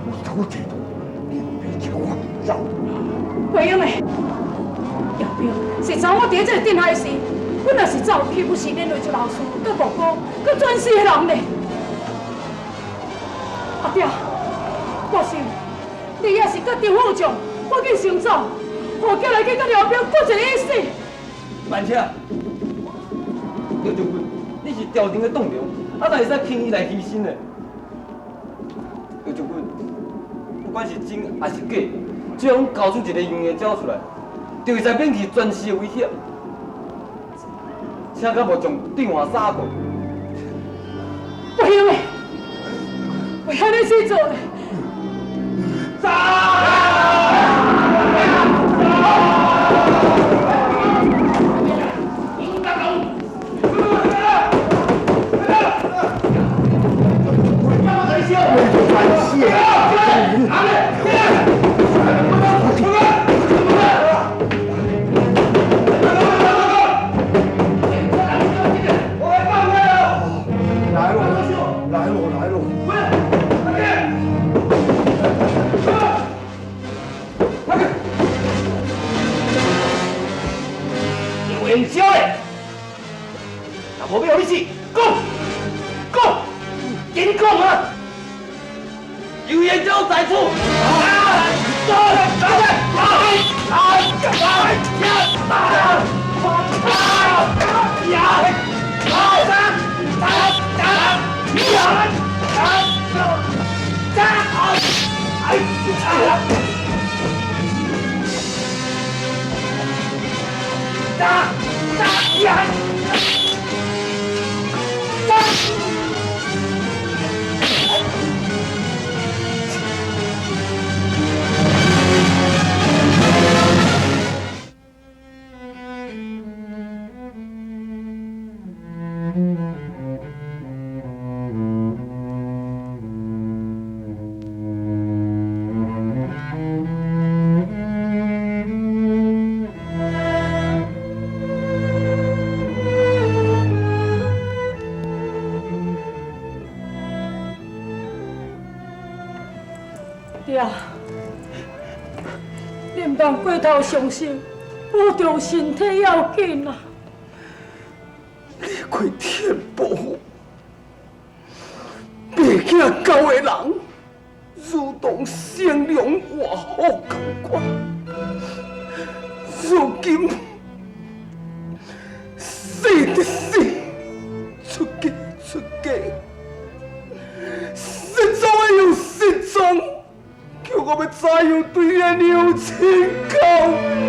有土制度，你别一个走。袂用的，姚兵，是昨我伫这个镇海时，阮若是走，岂不是连累一老师、佮无辜、佮全市的人呢？阿爹，我想你也是佮张副将，赶紧先走，予叫来去佮廖兵搏一个一死。慢车，刘将军，你是朝廷的栋梁，啊，哪会使轻易来牺牲呢？刘将军，不管是真还是假，只要阮交出一个杨延昭出来，就会使免去全市的危险。请敢无将电话杀过？不行的，袂按呢去做的。杀！来咯，来咯，来咯！杨延昭嘞，若无欲予你死，讲，讲，紧讲啊！杨延昭在此。爹，你毋通过头伤心，保重身体要紧啊！你亏天保护，白囝狗的人，如同生龙活虎仝款。如今死的死，出家出家，失踪的又失踪，叫我欲怎样对你的娘亲交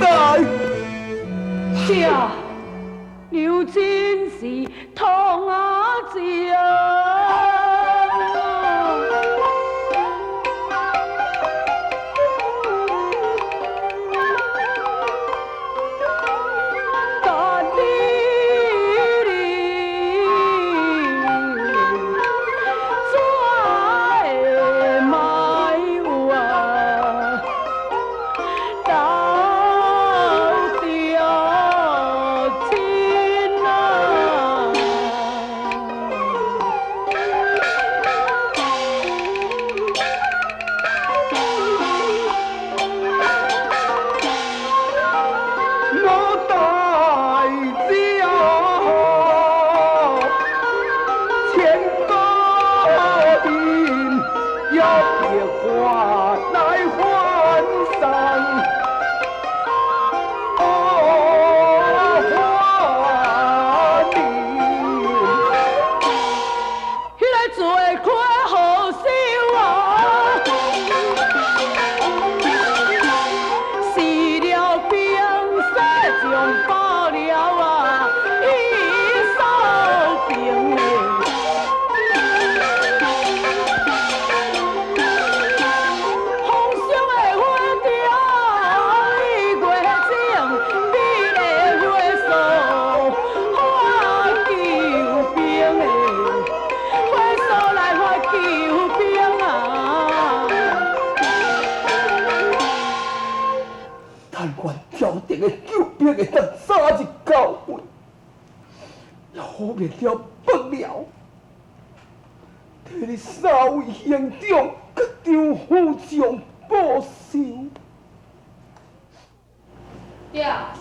代？爹，娘亲是痛啊痛！甲你怎会莫有啊？斗著亲啊！无代志哦，千古面也别看来还送。哦，还你。彼个做开好手啊，死了兵说将报了啊，伊所兵的。风霜的花中，伊月情，美丽花束发救兵的，花束来发救兵啊！但愿朝廷的救兵会当早日到位，也好免了北辽，替你三位兄长佮丈张副将报仇。对啊，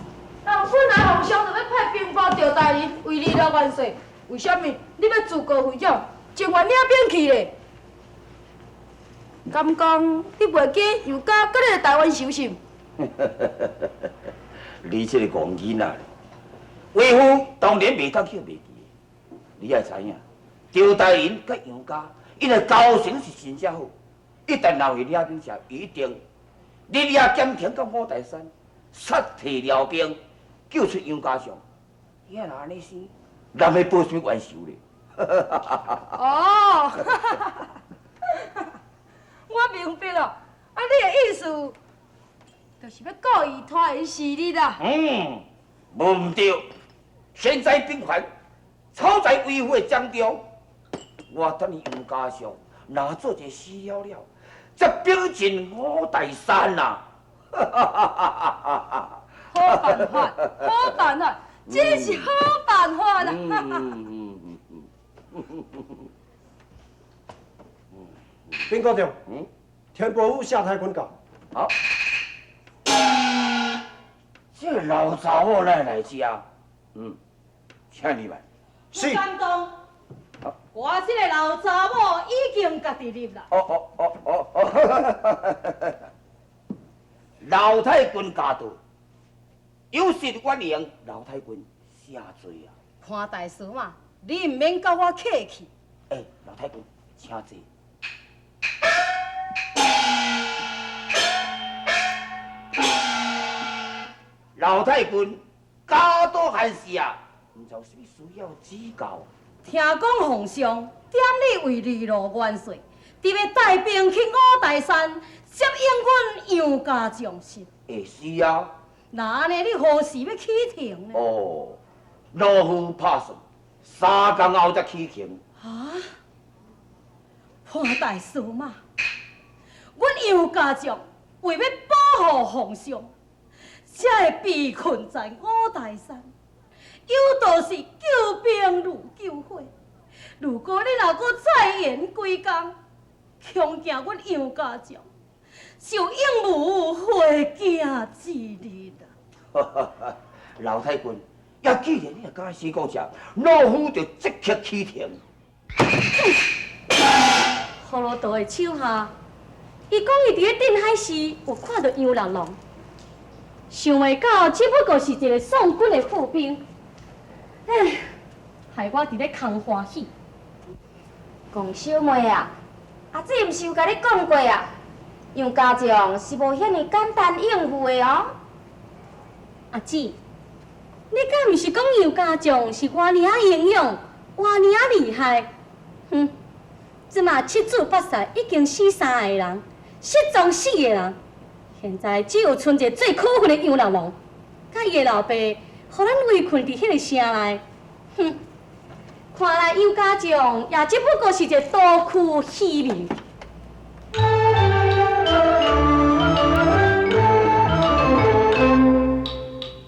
人本来皇上就欲派兵部赵大人为李老元帅，为啥物你欲自告奋勇，情愿领兵去咧？敢讲你袂记杨家佮你个台湾仇是？你这个戆囡仔，为父当然袂当去袂记。你爱知影，赵大人佮杨家，𪜶的交情是真正好。一旦若为领兵者，一定日夜兼程到五台山，杀退辽兵，救出杨家将。伊若按呢生，哪会报什么冤仇咧？哦，我明白了。啊，你的意思就是欲故意拖延时日啦。嗯，无毋对。现在兵权操在为父的掌中，我等伊杨家将若做一个死了了，才兵进五台山啦。好办法，好办法，这是好办法啦。禀国丈，天伯府谢太君到。好，这个老查某哪会来遮？嗯，请入来。是。不敢当。我这个老查某已经家己入啦。哦哦哦哦哦！老太君驾到，有失远迎，老太君谢罪啊！潘大师嘛，你毋免佮我客气。欸，老太君，请坐。老太君，家多闲事啊，毋知有啥物需要指教。听讲皇上点你为二路元帅，伫欲带兵去五台山接应阮杨家将士。欸，是啊。那按呢，你何时欲起程呢？哦，老夫拍算，3工后才起程。啊？潘大师嘛，阮杨家将为欲保护皇上，才会被困在五台山，有道是救兵如救火。如果你若阁再延几工，恐惊阮杨家将就永无回京之日啦。老太君，也既然你若敢死顾吃，老夫就即刻起程。葫芦道的手下，伊讲伊伫咧镇海时有看到杨六郎，想袂到只不过是一个送军的副兵，唉，害我伫咧空欢喜。龚小妹啊，阿姊毋是有共你讲过啊？杨家将是无遐尔简单应付的哦。阿姊，你敢毋是讲杨家将是偌尔仔英勇，偌尔仔厉害？哼！这马七祖八世已经死3个人，失踪4个人，现在只有剩一个最可恨的杨六郎，佮伊的老爸，予咱围困伫彼个城内。哼！看来杨家将也只不过是一个徒具虚名。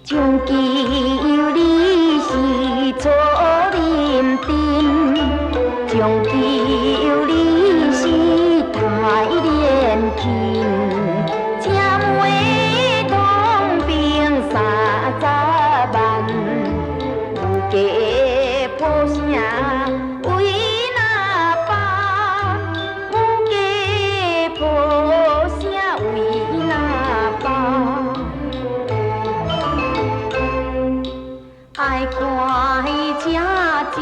将求你是楚林阵，将求你是太连钦，请问统兵30万，有家破城为哪般？有家破城为哪般？爱看伊这正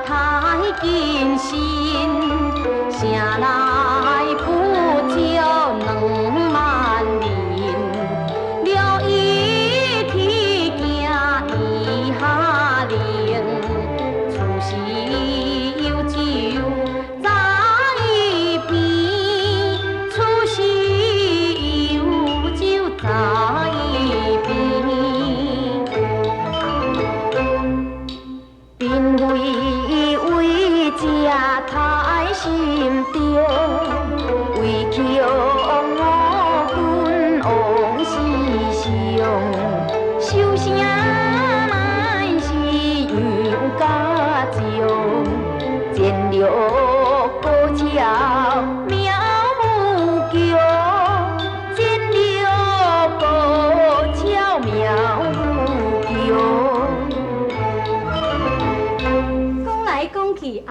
太谨慎，城内不少2万人，了伊铁镜伊下令，出时有酒在边，出时有酒在边。嬪为为这太心中，为强五军王世上，守城乃是杨家将，战略高超妙无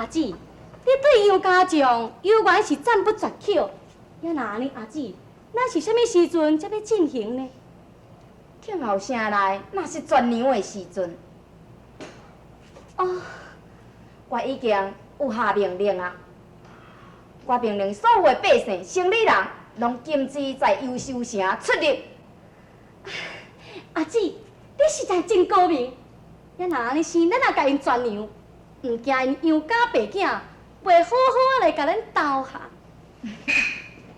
阿姊，你對楊家將猶原是讚不絕口，也若按呢，阿姊，咱是啥物時陣才欲進行呢？聽後生來，若是絕糧的時陣。哦，我已經有下命令啊！我命令所有的百姓、生理人，攏禁止在憂愁城出入。阿姊，你實在真高明。也若按呢生，咱若共𪜶絕糧，毋驚𪜶楊家白囝袂好好仔來共咱投降。